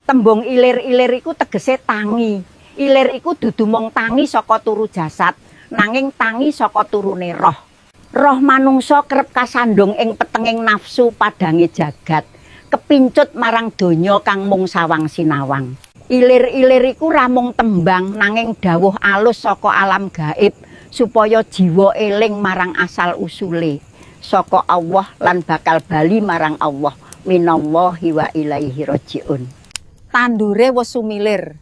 Tembung ilir-ilir iku tegese tangi. Ilir iku dudu mung tangi saka turu jasad, nanging tangi saka turune roh. Roh manungsa kerep kasandung ing petenging nafsu padange jagat, kepincut marang donya kang mung sawang sinawang. Ilir-ilir iku ra mung tembang, nanging dawuh alus saka alam gaib supaya jiwa eling marang asal usule saka Allah lan bakal bali marang Allah, minallahi wa ilaihi rajiun. Tandure wis sumilir.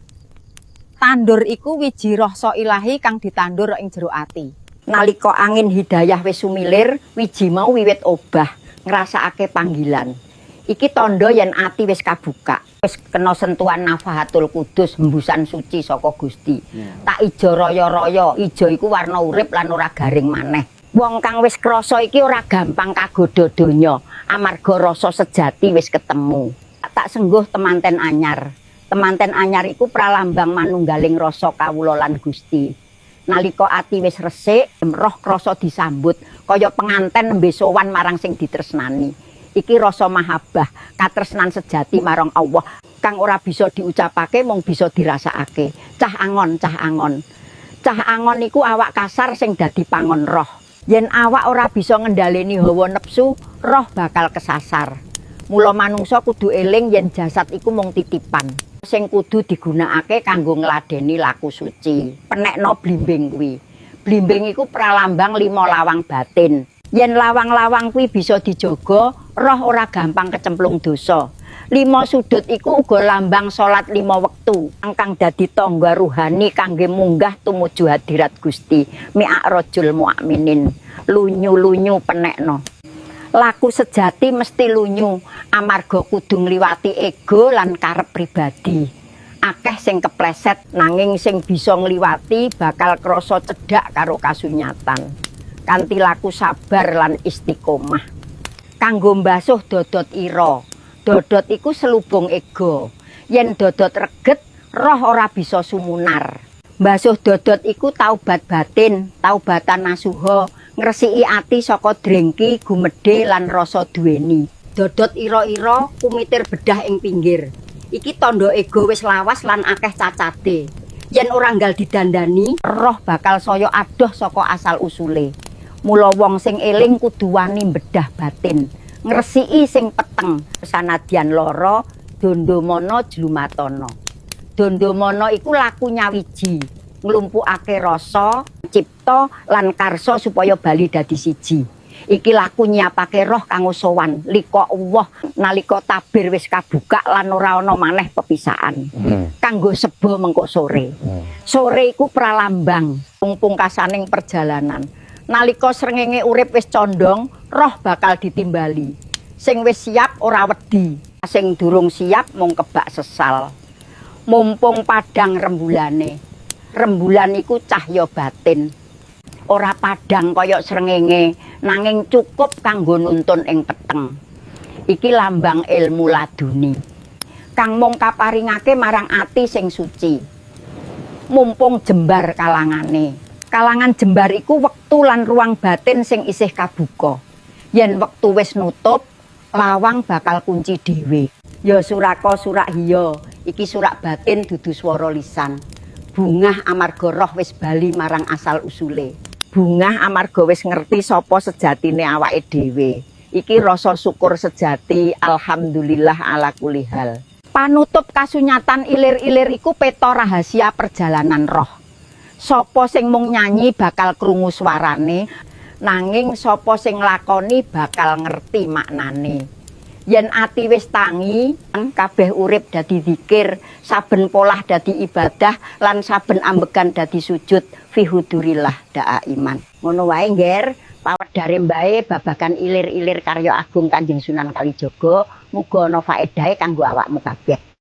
Tandur iku wiji rasa ilahi kang ditandur ing jero ati. Nalika angin hidayah wis sumilir, wiji mau wiwit obah, ngrasakake panggilan. Iki tandha yen ati wis kabuka. Wis kena sentuhan nafahatul kudus, hembusan suci saka Gusti. Tak ijo raya-raya, ijo iku warna urip lan ora garing maneh. Wong kang wis krasa iki ora gampang kagodha donya, amarga rasa sejati wis ketemu. Tak sengguh temanten anyar. Temanten anyar iku pralambang manunggaling rasa kawula lan Gusti. Nalika ati wis resik, roh krasa disambut kaya penganten nembe sowan marang sing ditresnani. Iki rasa mahabbah, katresnan sejati marang Allah kang ora bisa diucapake, mung bisa dirasakake. Cah angon, cah angon. Cah angon iku awak kasar sing dadi pangon roh. Yen awak ora bisa ngendhaleni hawa nepsu, roh bakal kesasar. Mula manungsa kudu eling yen jasad iku mung titipan sing kudu digunakake kanggo ngladeni laku suci. Penekno blimbing kuwi. Blimbing iku pralambang lima lawang batin. Yen lawang-lawang kuwi bisa dijaga, roh ora gampang kecemplung dosa. Lima sudut iku uga lambang salat lima wektu kang dadi tangga ruhani kangge munggah tumuju hadirat Gusti. Mi'rajul mu'minin. Lunyu-lunyu penekno. Laku sejati mesti lunyu amarga kudu ngliwati ego lan karep pribadi. Akeh sing kepleset, nanging sing bisa ngliwati bakal krasa cedhak karo kasunyatan. Kanthi laku sabar lan istiqomah. Kanggo mbasuh dodot ira. Dodot iku selubung ego. Yen dodot reget, roh ora bisa sumunar. Mbasuh dodot iku taubat batin, taubatan nasuha, ngresiki ati saka drengki, gumedhe lan rasa duweni. Dodot ira-ira kumitir bedah ing pinggir. Iki tandha ego wis lawas lan akeh cacate. Yen ora nggal didandani, roh bakal saya adoh saka asal usule. Mula wong sing eling kudu wani bedah batin, ngresiki sing peteng, sanadyan lara, dondomana jlumatana. Dondomana iku laku nyawiji, nglumpukake rasa, cipta lan karsa supaya bali dadi siji. Iki laku nyiapake roh kanggo sowan lika Allah nalika tabir wis kabuka lan ora ana maneh pepisahan. Kanggo seba mengko sore. Sore iku pralambang pungkasaning perjalanan. Nalika srengenge urip wis condong, roh bakal ditimbali. Sing wis siap ora wedi, sing durung siap mung kebak sesal. Mumpung padang rembulane. Rembulan iku cahya batin. Ora padang kaya srengenge, nanging cukup kanggo nuntun ing peteng. Iki lambang ilmu laduni kang mung kaparingake marang ati sing suci. Mumpung jembar kalangane. Kalangan jembar iku wektu lan ruang batin sing isih kabuka. Yen wektu wis nutup, lawang bakal kunci dhewe. Ya suraka surak hiya, iki surak batin, dudu swara lisan. Bungah amarga roh wis bali marang asal usule. Bungah amarga wis ngerti sapa sejatine awake dhewe. Iki rasa syukur sejati, alhamdulillah ala kulli hal. Panutup kasunyatan, ilir-ilir iku peta rahasia perjalanan roh. Sapa sing mung nyanyi bakal krungu suarane, nanging sapa sing nglakoni bakal ngerti maknane. Yen ati wis tangi, kabeh urip dadi zikir, saben polah dadi ibadah lan saben ambegan dadi sujud fi hudurillah iman. Ngono wae, Ngger, pawedare mbae babagan ilir-ilir karya agung Kanjeng Sunan Kalijaga, muga ana faedahe kanggo awakmu kabeh.